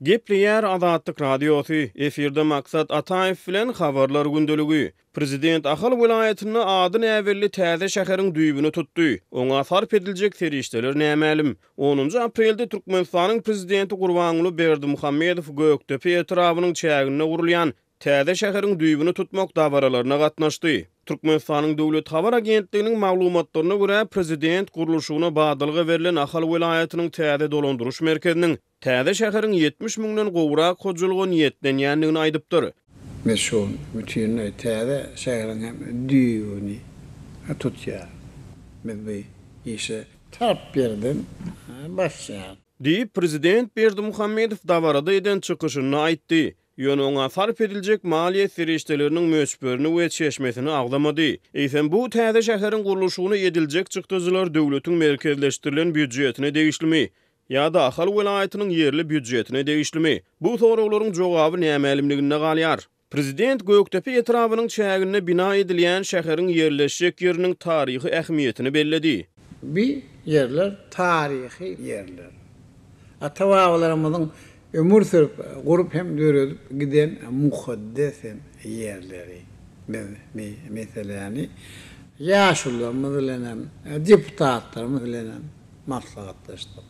Gepleýär Azatlyk Radiosy, efirde Maksat Ataýew bilen Habarlar gündeligi. Prezident Ahal welaýatynda ady näbelli täze şäheriň düýbüni tutdy. Oňa sarp ediljek serişdeler nämälim. Onunjy aprelde Türkmenistanyň Prezidenti Gurbanguly Berdimuhamedow Gökdepe etrabynyň çäginde gurulýan täze şäheriň düýbüni tutmak dabaralaryna gatnaşdy. Türkmenistanyň Döwlet habar agentliginiň maglumatlaryna görä, prezident gurluşygyna badalga berlen Ahal welaýatynyň täze dolandyryş merkeziniň täze şäheriň 70 müňden gowrak hojalyga niýetlenýändigini aýdypdyr. Biz şu gün bütinleý täze şäheriň hem düýbüni tutýarys. Biz bu işe tarp ýerden başlaýarys. Diýip, prezident Berdimuhamedow dabarada eden çykyşynda aýtdy. Ýöne oňa sarp ediljek maliýe serişdeleriniň möçberini we çeşmesini agzamady. Eýsem, bu täze şäheriň gurluşygyna ediljek çykdajylar döwletiň merkezleşdirilen býujetine degişlimi ýa-da Ahal welaýatynyň ýerli býujetine degişlimi? Bu soraglaryň jogaby nämälimliginde galýar. Prezident Gökdepe etrabynyň çäginde bina edilýän şäheriň ýerleşjek ýeriniň taryhy ähmiýetini belledi. Bu ýerler taryhy ýerler. Ata-babalarymyzyň ömür sürüp, gurup hem döredip giden mukaddes hem ýerleri. Biz bu meseläni ýaşulularymyz bilen hem, deputatlarymyz bilen hem maslahatlaşdyk.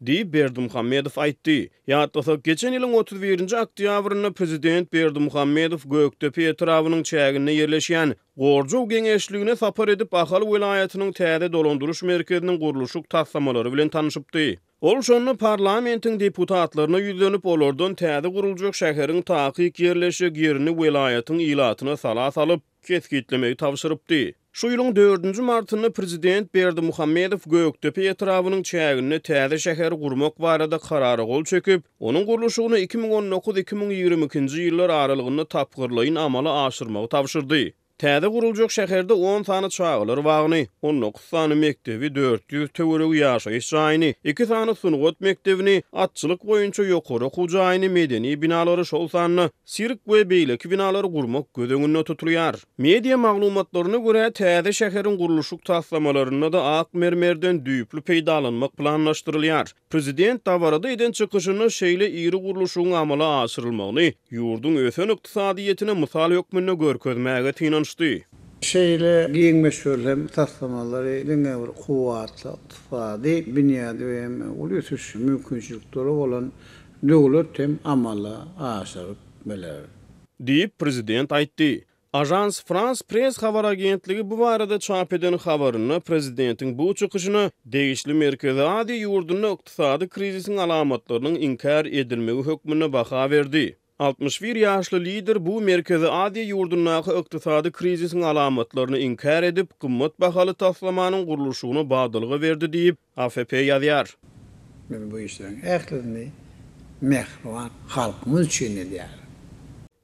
Diýip, Berdimuhamedow aýtdy. Ýatlasak, geçen ýylyň 31-nji oktýabrynda prezident Berdimuhamedow Gökdepe etrabynyň çäginde ýerleşýän Gorjow geňeşligine sapar edip, Ahal welaýatynyň täze dolandyryş merkeziniň gurluşyk taslamalary bilen tanyşypdy. Ol şonda parlamentiň deputatlaryna ýüzlenip, olardan täze guruljak şäheriň takyk ýerleşjek ýerini welaýatyň ilatyna sala salyp, kesgitlemegi tabşyrypdy. Şu ýylyň dördünji martynda prezident Berdimuhamedow Gökdepe etrabynyň çäginde täze şäheri gurmak barada karara gol çekip, onuň gurluşygyny 2019, 2022-nji ýyllar aralygynda tapgyrlaýyn amala aşyrmagy tabşyrdy. Täze guruljak şäherde on sany çagalar bagyny, 19 sany mekdebi, 400 töweregi ýaşaýyş jaýyny, iki sany sungat mekdebini, atçylyk boýunça ýokary okuw jaýyny, medeni binalary, şol sanda sirk we beýleki binalary gurmak göz öňünde tutulýar. Media maglumatlaryna görä, täze şäheriň gurluşyk taslamalarynda-da ak mermerden düýpli peýdalanmak planlaşdyrylýar. Prezident dabarada eden çykyşynda şeýle iri gurluşygyň amala aşyrylmagyny ýurduň ösen ykdysadyýetine mysal hökmünde görkezmäge synanyşdy. Şeýle giň möçberli hem taslamalary diňe bir kuwwatly ykdysady binýady we hem uly ösüş mümkinçilikleri bolan döwlet hem amala aşyryp biler. Diýip, prezident aýtdy. Ajans Frans Press habar agentligi bu barada çap eden habarynda prezidentiň bu çykyşyna degişli Merkezi Aziýa ýurdunda ykdysady krizisiň alamatlarynyň inkär edilmegi hökmünde baha berdi. 61 ýaşly lider bu Merkezi Aziýa ýurdundaky ykdysady krizisiň alamatlaryny inkär edip, gymmat bahaly taslamanyň gurluşygyna badalga berdi diýip, AFP ýazýar. Biz bu işleriň ählisini mähriban halkymyz üçin edýäris.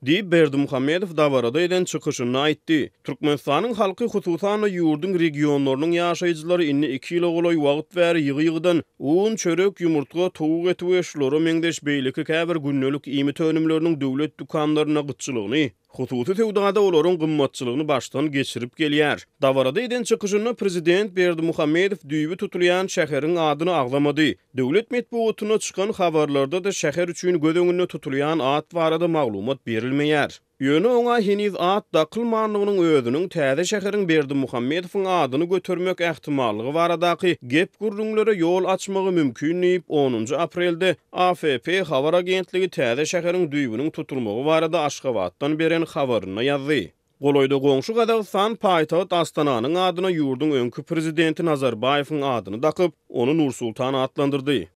Diýip, Berdimuhamedow dabarada eden çykyşynda aýtdy. Türkmenistanyň halky, hususan-da, ýurduň regionlarynyň ýaşaýjylary indi iki ýyla golaý wagt bäri ýygy-ýygydan un, çörek, ýumurtga, towuk eti we şulara meňzeş beýleki käbir gündelik iýmit önümleriniň döwlet dükanlarynda gytçylygyny, hususy söwdada olaryň gymmatçylygyny başdan geçirip gelýär. Dabarada eden çykyşynda prezident Berdimuhamedow düýbi tutulýan şäheriň adyny agzamady. Döwlet metbugatynda çykan habarlarda-da şäher üçin göz öňünde tutulýan at barada maglumat berilmeýär. Ýöne oňa heniz at dakylmandygynyň özüniň täze şäheriň Berdimuhamedowyň adyny götermek ähtimallygy baradaky gep-gürrüňlere ýol açmagy mümkin diýip, onunjy aprelde AFP habar agentligi täze şäheriň düýbüniň tutulmagy barada Aşgabatdan beren habarynda ýazdy. Golaýda goňşy Gazagystan paýtagt Astananyň adyna ýurduň öňki prezidenti Nazarbaýewiň adyny dakyp, ony Nursultan atlandyrdy.